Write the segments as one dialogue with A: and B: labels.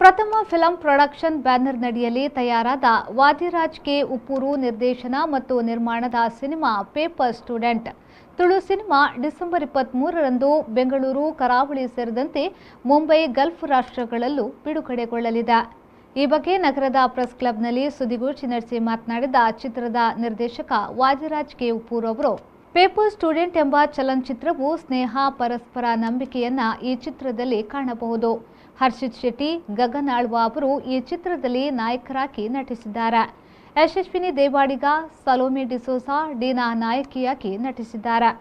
A: ಪ್ರಥಮ film production banner ನಡಿಯಲ್ಲಿ ತಯಾರಾದ Vadiraj K Uppur ನಿರ್ದೇಶನ ಮತ್ತು ನಿರ್ಮಾಣದ cinema paper student Tulu cinema December 23ರಂದು Bengaluru, ಕರಾವಳಿ ಸೇರಿದಂತೆ ಮುಂಬೈ, ಗಲ್ಫ್ ರಾಷ್ಟ್ರಗಳಲ್ಲೂ ಬಿಡುಗಡೆಗೊಳ್ಳಲಿದೆ. ಈ ಬಗ್ಗೆ ನಗರದ ಪ್ರೆಸ್ ಕ್ಲಬ್ನಲ್ಲಿ ಸುದ್ದಿಗೋಷ್ಠಿ ನಡೆಸಿ ಮಾತನಾಡಿದ ಚಿತ್ರದ ನಿರ್ದೇಶಕ ವಾದಿರಾಜ್ ಕೆ ಉಪ್ಪೂರು ಅವರು, ಪೇಪರ್ ಸ್ಟೂಡೆಂಟ್ ಎಂಬ ಚಲನಚಿತ್ರವು ಸ್ನೇಹ, ಪರಸ್ಪರ ನಂಬಿಕೆಯನ್ನ ಈ ಚಿತ್ರದಲ್ಲಿ ಕಾಣಬಹುದು. ಹರ್ಷಿತ್ ಶೆಟ್ಟಿ, ಗಗನ್ ಆಳ್ವಾ ಅವರು ಈ ಚಿತ್ರದಲ್ಲಿ ನಾಯಕರಾಗಿ ನಟಿಸಿದ್ದಾರೆ. ಯಶಸ್ವಿನಿ ದೇವಾಡಿಗ, ಸಲೋಮಿ ಡಿಸೋಸಾ, ಡೀನಾ ನಾಯಕಿಯಾಗಿ ನಟಿಸಿದ್ದಾರೆ.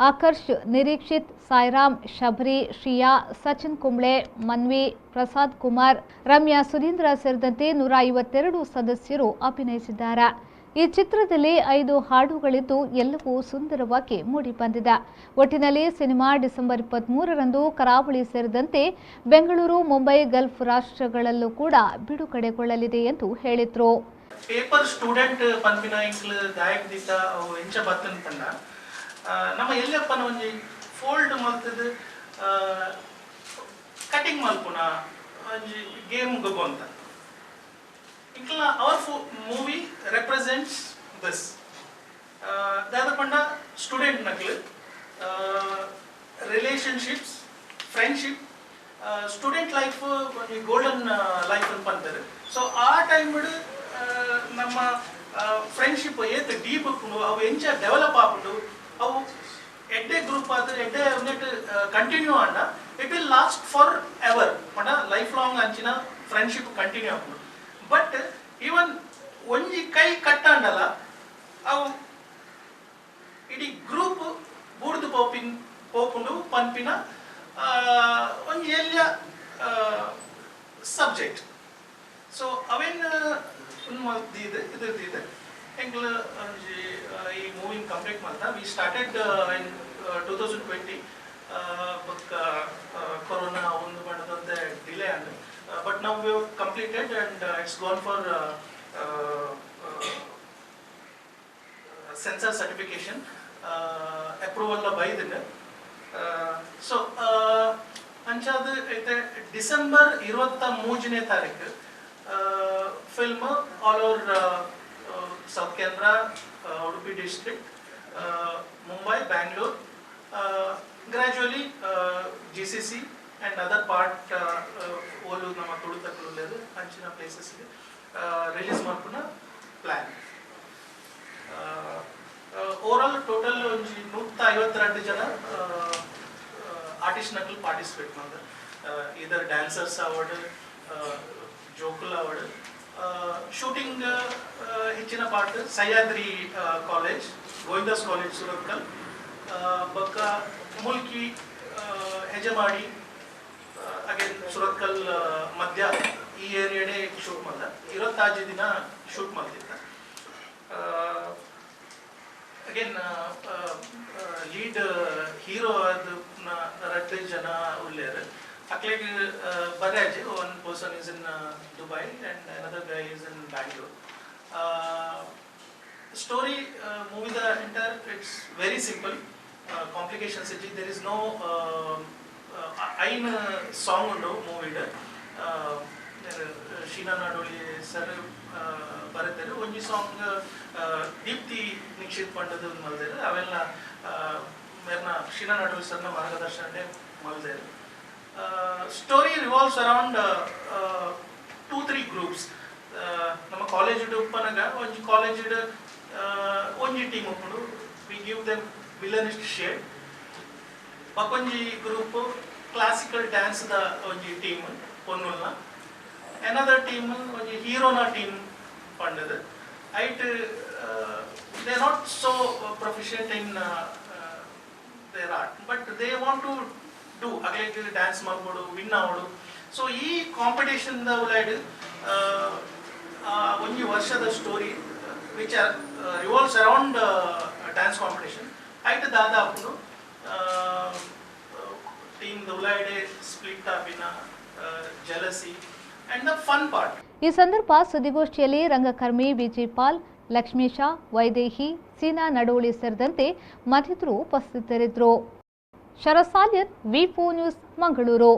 A: ಆಕರ್ಷ್, ನಿರೀಕ್ಷಿತ್, ಸಾಯಿರಾಮ್, ಶಬರಿ, ಶ್ರೀಯಾ, ಸಚಿನ್ ಕುಂಬ್ಳೆ, ಮನ್ವಿ, ಪ್ರಸಾದ್ ಕುಮಾರ್, ರಮ್ಯಾ ಸುಧೀಂದ್ರ ಸೇರಿದಂತೆ 152 ಸದಸ್ಯರು ಅಭಿನಯಿಸಿದ್ದಾರೆ. ಈ ಚಿತ್ರದಲ್ಲಿ 5 ಹಾಡುಗಳಿದ್ದು ಎಲ್ಲವೂ ಸುಂದರವಾಗಿ ಮೂಡಿಬಂದಿದೆ. ಒಟ್ಟಿನಲ್ಲಿ ಸಿನಿಮಾ ಡಿಸೆಂಬರ್ 23ರಂದು ಕರಾವಳಿ ಸೇರಿದಂತೆ ಬೆಂಗಳೂರು, ಮುಂಬೈ, ಗಲ್ಫ್ ರಾಷ್ಟ್ರಗಳಲ್ಲೂ ಕೂಡ ಬಿಡುಗಡೆಗೊಳ್ಳಲಿದೆ ಎಂದು ಹೇಳಿದರು.
B: ಪೇಪರ್ ಸ್ಟೂಡೆಂಟ್ ಪನ್ಪಿನ ಇಂಕ್ಲು ದಾಯಕ್ ದಿತ್ತ ಅವು ಎಂಚ ಬತ್ತನ್ ಪಂಡ ನಮ್ಮ ಎಲ್ಲಪ್ಪನ ಒಂಜಿ ಫೋಲ್ಡ್ ಮಲ್ತದ ಕಟಿಂಗ್ ಮಲ್ಪುನ ಒಂಜಿ ಗೇಮ್ ಗೊಬ್ಬಂತ ಇಂಕ್ಲ ಅವರ್ ಮೂವಿ ರೆಪ್ರೆಸೆಂಟ್ಸ್ this. ದಾದ ಪಂಡ ಸ್ಟೂಡೆಂಟ್ ನಕ್ಲು ರಿಲೇಷನ್ಶಿಪ್ಸ್, ಫ್ರೆಂಡ್ಶಿಪ್, ಸ್ಟೂಡೆಂಟ್ ಲೈಫ್ ಒಂಜಿ ಗೋಲ್ಡನ್ ಲೈಫ್ ಅಂತ ಪಂತಾರೆ. ಸೊ ಆ ಟೈಮ್ ನಮ್ಮ ಫ್ರೆಂಡ್ಶಿಪ್ ಏತ್ ಡೀಪ್ ಉಪ್ಪುಂಡು, ಅವು ಎಂಚ ಡೆವಲಪ್ ಆಪುಂಡು, ಅವು ಎಡ್ಡೆ ಗ್ರೂಪ್ ಆದ್ ಎಡ್ಡೆ ಒಂದೆಟ್ ಕಂಟಿನ್ಯೂ ಆಂಡ it will last for ever ಪಂಡ ಲೈಫ್ ಲಾಂಗ್ ಅಂಚಿನ ಫ್ರೆಂಡ್ಶಿಪ್ ಕಂಟಿನ್ಯೂ ಆಪುಂಡು. ಬಟ್ ಈವನ್ ಒಂಜಿ ಕೈ ಕಟ್ಟಾಂಡಲ ಅವು ಇಡೀ ಗ್ರೂಪ್ ಬೂರ್ದು ಪೋಪುಂಡು ಪನ್ಪಿನ ಒಂಜಿ ಎಲ್ಯ ಸಬ್ಜೆಕ್ಟ್. ಸೊ ಅವೇನ್ ಮಲ್ತಿದೆ ಇದು ಇದೆ ಎಂಕ್ಲ ಒಂಜಿ ಈ ಮೂವಿನ ಕಂಪ್ಲೀಟ್ ಮಲ್ತ. We started in 2020, ಬೊಕ್ಕ ಕೊರೋನಾ ಒಂದು ಬಣ್ಣದಂತೆ ಡಿಲೇ ಆಂಡ್, but now we have completed and it's gone for censor certification approval ಬೈದಿನ. ಸೊ ಅಂಚಾದ ಐತೆ ಡಿಸೆಂಬರ್ 23ನೇ ತಾರೀಕು film all over South Canara, Udupi district, Mumbai, Bangalore, gradually GCC and other part ಓಲು ನಮ್ಮ ತುಳುತಕ್ಕಲು ಅಂಚಿನ ಪ್ಲೇಸಸ್ಗೆ ರಿಲೀಸ್ ಮಲ್ಪುನ ಪ್ಲಾನ್. ಓವರ್ ಆಲ್ ಟೋಟಲ್ ಒಂಜಿ 152 ಜನ ಆರ್ಟಿಸ್ಟ್ ನಕಲು ಪಾರ್ಟಿಸಿಪೇಟ್ ಮಲ್ದ, ಇದರ್ ಡ್ಯಾನ್ಸರ್ಸ್ ಆವಡ್, ಜೋಕುಲ್ ಆವಡ್. ಶೂಟಿಂಗ್ ಹೆಚ್ಚಿನ part Sahyadri college, Govindas college Surathkal, ಬೊಕ್ಕ ಮುಲ್ಕಿ, ಹೆಜಮಾಡಿ, ಅಗೇನ್ ಸುರತ್ಕಲ್ ಮಧ್ಯ ಈ ಏರಿಯಾಡೆ ಶೂಟ್ ಮಲ್ದ. 26 ದಿನ ಶೂಟ್ ಮಲ್ತಿತ್ತ. ಅಗೇನ್ ಲೀಡ್ ಹೀರೋ ಅದು ರಡ್ಡ್ ಜನ ಉಲ್ಲೇರ್. ಅಕ್ಲೆಗ್ ಬರ್ಯಾಜಿ, one person is in Dubai and another guy is in Bangalore. Story ಮೂವಿದ entire, it's very simple, complications ಇಜ್ಜಿ. There is no ಐನ್ ಸಾಂಗ್ ಉಂಡು ಮೂವಿಡ್. ಶೀನಾ ನಾಡೋಳಿ ಸರ್ ಬರೆತಾರೆ. ಒಂಜಿ ಸಾಂಗ್ ದೀಪ್ತಿ ನಿಕ್ಷಿತ್ ಪಂಡದ ಮಲ್ದೇರು. ಅವೆಲ್ಲ ಮೇರ್ನ ಶೀನಾ ನಾಡೋಳಿ ಸರ್ನ ಮಾರ್ಗದರ್ಶನ ಮಲ್ದೇರು. Story revolves around two three groups. ನಮ್ಮ ಕಾಲೇಜ್ ಉಪ್ಪನಗ ಒಂಜಿ ಕಾಲೇಜ್ ಒಂಜಿ ಟೀಮ್ ಉಪ್ಪುಂಡು, we give them villainist shade. ಬಕ್ಕೊಂಜಿ group classical dance the ಒಂಜಿ ಟೀಮ್ ಪೊನ್ನುಲ್ನ. ಅನದರ್ ಟೀಮ್ ಒಂಜಿ ಹೀರೋನ ಟೀಮ್ ಪಂಡದು. ಐಟ್ they not so proficient in their art, but they want to do. ಅಗ್ಲಿಗ್ dance ಮಾಡ್ಬೋದು, win ಆವಡು. ಸೊ ಈ ಕಾಂಪಿಟೇಷನ್ the ಉಲೈಡ್ ಒಂಜಿ ವರ್ಷದ story which revolves around dance competition. ಐಟ್ ದಾದ ಆಪುಂಡು, ಟೀಮ್ the ಉಲೈಡೆ ಸ್ಪ್ಲಿಟ್ ಆಪಿನ jealousy and the fun part.
A: ಈ ಸಂದರ್ಭ ಸುದ್ದಿಗೋಷ್ಠಿಯಲ್ಲಿ ರಂಗಕರ್ಮಿ ವಿಜಯ್ ಪಾಲ್, ಲಕ್ಷ್ಮೀಶ, ವೈದೇಹಿ, ಸೀನಾ ನಡೋಳಿ ಸೇರಿದಂತೆ ಮತ್ತಿತರರು ಉಪಸ್ಥಿತರಿದ್ದರು. ಶರಸಾಲಿಯನ್, ವಿ ನ್ಯೂಸ್, ಮಂಗಳೂರು.